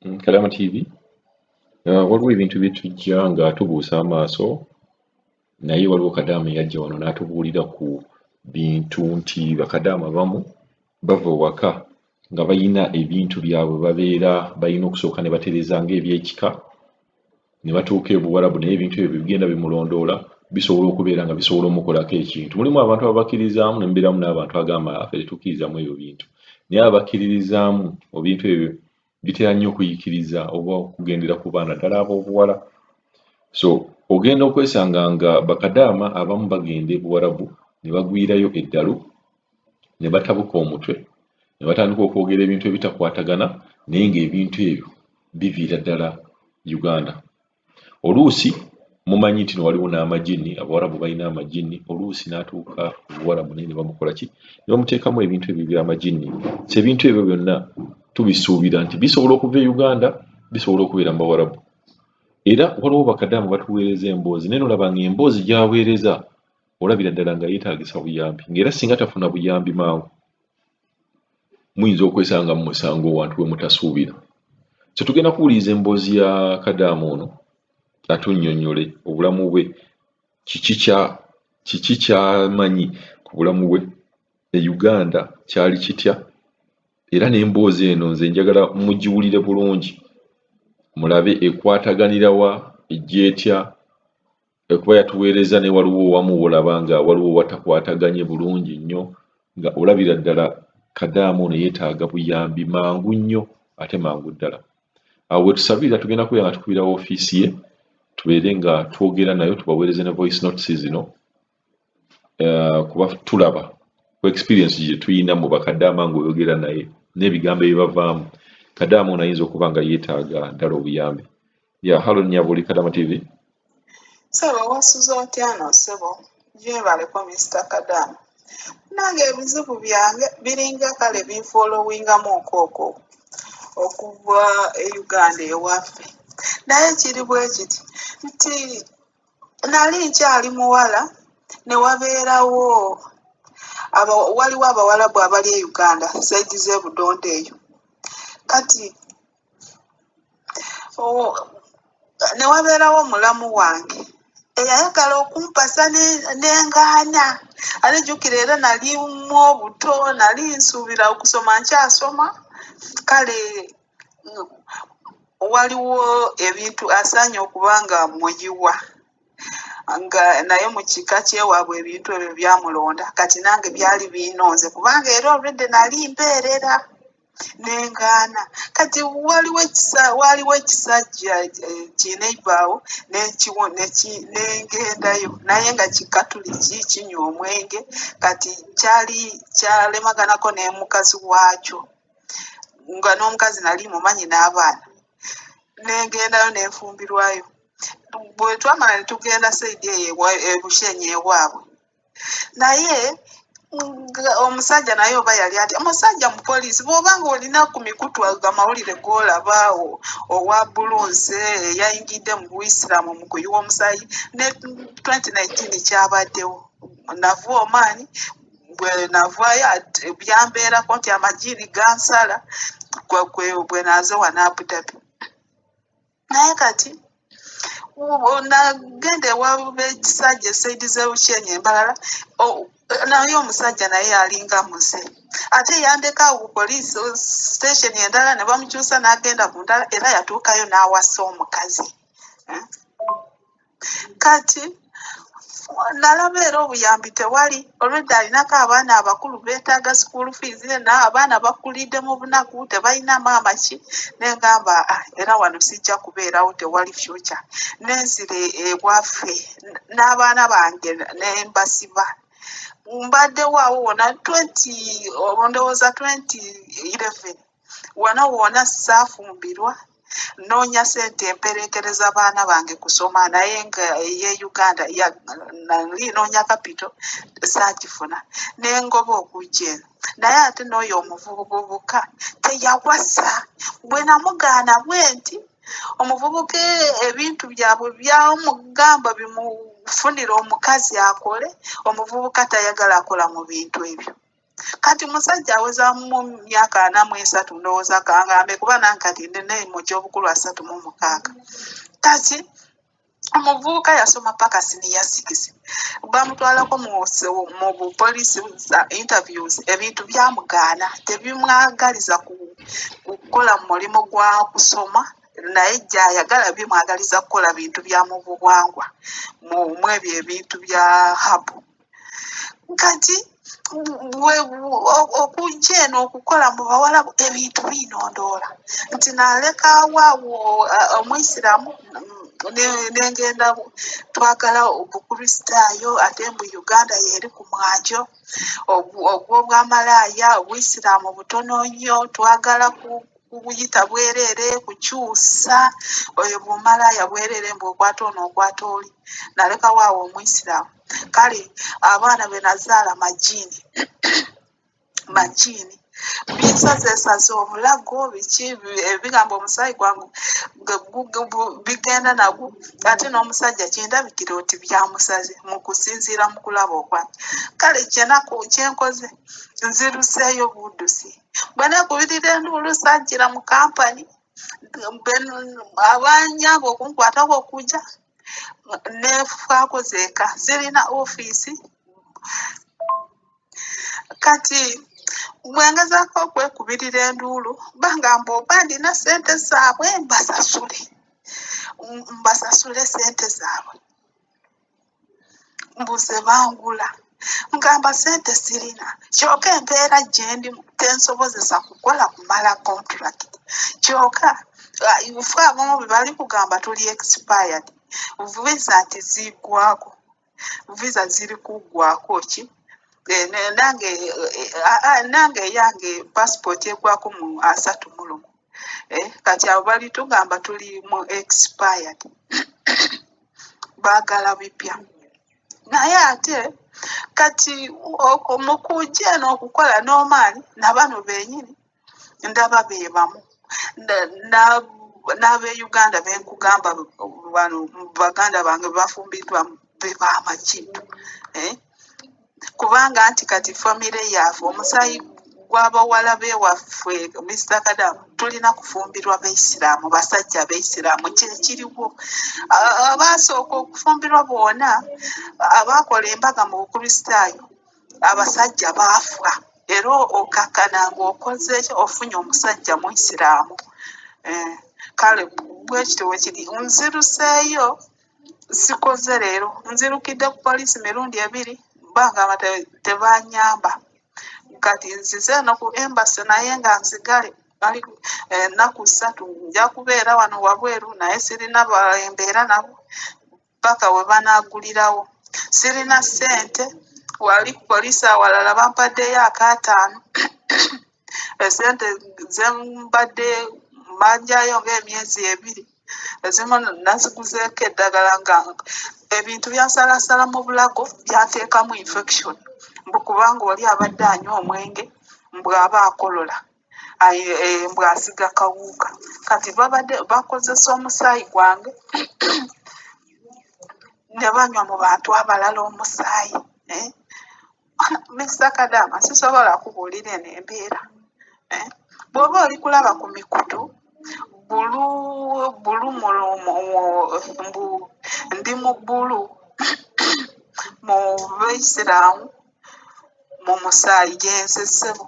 Kalama TV, waliwo ebintu bye tujja nga tubuusa amaaso, naye waliwo kadaama eyajja wano n'atubuulira ku bintu nti bakadaama abamu bava ewaka nga balina ebintu byabwe, babeera balina okusooka ne batereeza ng'ebyekika ne batuuka e Buwarabu, naye ebintu ebyo bigenda bimulondoola, bisobola okubeera nga bisobola omukolako ekintu. Mulimu abantu ababakkiririzaamu ne mubeeramu n'abantu agamba ffe tetukkiririzaamu ebyo bintu, naye abakkiririzaamu ebintu ebyo bitera nnyo okuyikiriza oba okugendera ku baana ddala ab'obuwala. So ogenda okwesanga nga bakadaama abamu bagenda e Buwarabu ne bagwirayo eddalu ne batabuka omutwe ne batandika okwogera ebintu ebitakwatagana, naye ng'ebintu ebyo biviira ddala Uganda. Oluusi mumanyi nti no waliwo n'amajinni, Abawarabu balina amajinni, oluusi n'atuuka Obuwarabu naye ne bamukola ki? Ne bamuteekamu ebintu ebyo eby'amajinni. So ebintu ebyo byonna tubisuubira nti bisobola okuva e Uganda, bisobola okubeera mu Bawarabu. Era waliwo bakadaama batuweereza emboozi naye n'olaba ng'emboozi gy'aweereza olabira ddala nga yeetaagisa buyambi, ng'era singa tafuna buyambi mangu muyinza okwesanga mu musango wantu we mutasuubira. So tugenda kuwuliriza emboozi ya kadaama ono atunnyonnyole obulamu bwe, kiki kya kiki ky'amanyi ku bulamu bwe e Uganda kyali kitya, era n'emboozi eno nze njagala mugiwulire bulungi mulabe ekwataganira wa, ejja etya, kuba yatuweereza naye waliwo owamu w'olaba nga waliwo watakwataganye bulungi nnyo nga olabira ddala kadaama ono yeetaaga buyambi mangu nnyo ate mangu ddala. Awo we tusabirira tugenda kubeera nga tukubira woofiisi ye tubeere nga twogera nayo, tubaweereze ne voice notes zino, kuba tulaba ku experience gye tulina mu bakadaama ng'oyogera naye n'ebigambo ebibavaamu, kadaama ono ayinza okuba nga yeetaaga ddala obuyambi. Ya hallo nnyabo, oli Kadaama TV. Ssebo wasuze otya no ssebo? Gyebaleko Mister Kadaama. Nange ebizibu byange biringa kale binfollowingamu okwokwo okuva e Uganda ewaffe. Naye kiri bwe kiti nti nali nkyali muwala ne wabeerawo aba, waliwo abawalabu abali e Uganda saidi z'e Budondo eyo. Kati ne wabeerawo mulamu wange eyayagala okumpasa ne ngaana. Ate jjukira era nali mu obuto, nali nsuubira okusoma nkyasoma, kale waliwo ebintu asaanye okuba nga muyiwa nga naye mu kika kyewaabwe ebintu ebyo byamulonda. Kati nange byali biinonze kubanga era already nali mbeerera nengaana. Kati waliwo ekisa waliwo ekisajja kineighbour nenkiwo nengendayo naye nga kikatuliki kinywa omwenge. Kati kyali kyalemaganako ne mukazi waakyo nga n'omukazi nali mumanyi n'abaana, nengendayo nenfumbirwayo. Bwe twamala ne tugenda saidi eyo e Bushenyi ewaabwe, naye omusajja naye oba yali atya omusajja mu poliisi, bw'oba nga olina ku mikutu amawulire g'olaba owa bulunze eyayingidde mu Buisiraamu mu kuyiwa omusaayi ne 2019 kyabaddewo nava Omaani. Bwe navaayo byambeerako nti amajiini gansala bwe naaze wano Abu Dhabi. Naye kati nagenda ewa ekisajja esaidi z'e Mbarara, naye omusajja naye alinga muze ate yandeka awo ku police station endala ne bamukyusa n'agenda ku ndala, era yatuukayo n'awasa omukazi. Kati nalaba era obuyambi tewali, olwedda alinako abaana abakulu beetaaga school fees, abaana bakulidde mu bunaku, tebalina maama ki, nengamba ah, era wano sijja kubeerawo, tewali future. Nenzira ewaffe n'abaana bange nembasiba. Mbaddewo awo wona 20, ndowooza 2011, wano wona saafumbirwa, noonya sente emperekereza baana bange kusoma, naye nga eye Uganda nali noonya capital saagifuna, nengoba okujja eno. Naye ate n'oyo omuvubuka teyawasa. Bwe namugaana bwe nti omuvubuka ebintu byabwe byamugamba bimufunire omukazi akole, omuvubuka tayagala akola mu bintu ebyo. Kati musajja awezaamu myaka 43 ndowooza kangambe kuba nange kati ndi naye mu gy'obukulu 36. Kati omuvubuka yasoma paka siniya 6, bamutwalako mu bupoliisi interviews, ebintu byamugaana, tebimwagaliza kukola mulimu gwa kusoma, naye gy'ayagala bimwagaliza kukola bintu bya mu buwangwa mu ebyo ebintu bya habu. Kati okujja eno okukola mu bawalabu ebintu binondoola nti nalekawo awo omuyisiraamu nengenda twagala obukristaayo, ate mbu Uganda yeri ku mwanjo ogw'obwamalaaya, obuyisiraamu butono nnyo, twagala kubuyita bwereere, kukyusa oyo bumalaaya bwereere, mbu okwata ono okwata oli. Nalekawo awo omuyisiraamu. Kale abaana be nazaala majiini majiini binsazeesaze obulago, biki ebigamba omusaayi gwange bigenda nagwo, ate n'omusajja kindabikira oti byamusaze mu kusinziira mu kulaba okwange. Kale kyenaku kyenkoze nziruseeyo buddusi, bwe neekubirira enduulu sajjira mu kampani, abanyamba okunkwatako okujja neefaako zeeka, sirina ofiisi. Kati bwe ngezaako okwekubirira enduulu bangamba oba ndina ssente zaabwe mbasasule, mbasasule ssente zaabwe, mbuze bangula, ngamba ssente sirina, kyokka embeera gye ndimu tensobozesa kukola kumala contract, kyokka fe abamu bwe bali kugamba tuli expired, visa nti ziggwako, visa ziri kuggwako ki, nange nange eyange passport eggwako mu 31, kati abo bali tugamba tuli mu expired, baagala bipya. Naye ate kati mu kujja eno okukola n'omaanyi nabano benyini ndaba be bamu n'ab'e Uganda benkugamba bano baganda bange bafumbiddwa be bamakintu, kubanga nti kati famire yaffe omusaayi gw'abawala b'ewaffe Mr. Kadamu tulina kufumbirwa Baisiraamu, basajja Baisiraamu, kyekiriwo. Abaasooka okufumbirwa bonna abaakola embaga mu Bukristaayo abasajja baafa, era okakkana ng'okoze ofunye omusajja Muisiraamu. Kale bwekityo bwe kiri. Nziruseeyo sikoze leero, nzirukidde ku poliisi mirundi ebiri, bangamba tebanyamba. Kati nzize eno ku embassy naye nga nzigale bali ennaku 3 nja kubeera wano wabweru, naye sirina embeera nabo paka we banaagulirawo. Sirina ssente, wali ku poliisi awalala bampaddeyo akaataano, essente ze mbadde mbanjayo ng'emyezi 2 ezimu naziguzeeko eddagala, nga ebintu byansalasala mu bulago byanteekamu infection, mbu kubanga oli abadde anywa omwenge mbu aba akolola mbu asiga kawuka. Kati babadde bakozesa omusaayi gwange ne banywa mu bantu abalala omusaayi. Mr. Kadama sisobola kubuulira eno embeera. Bw'oba oli kulaba ku mikutu bulu bulu mbu ndi mu bbulu mu Baisiraamu mu musaayi gyenze ssebo.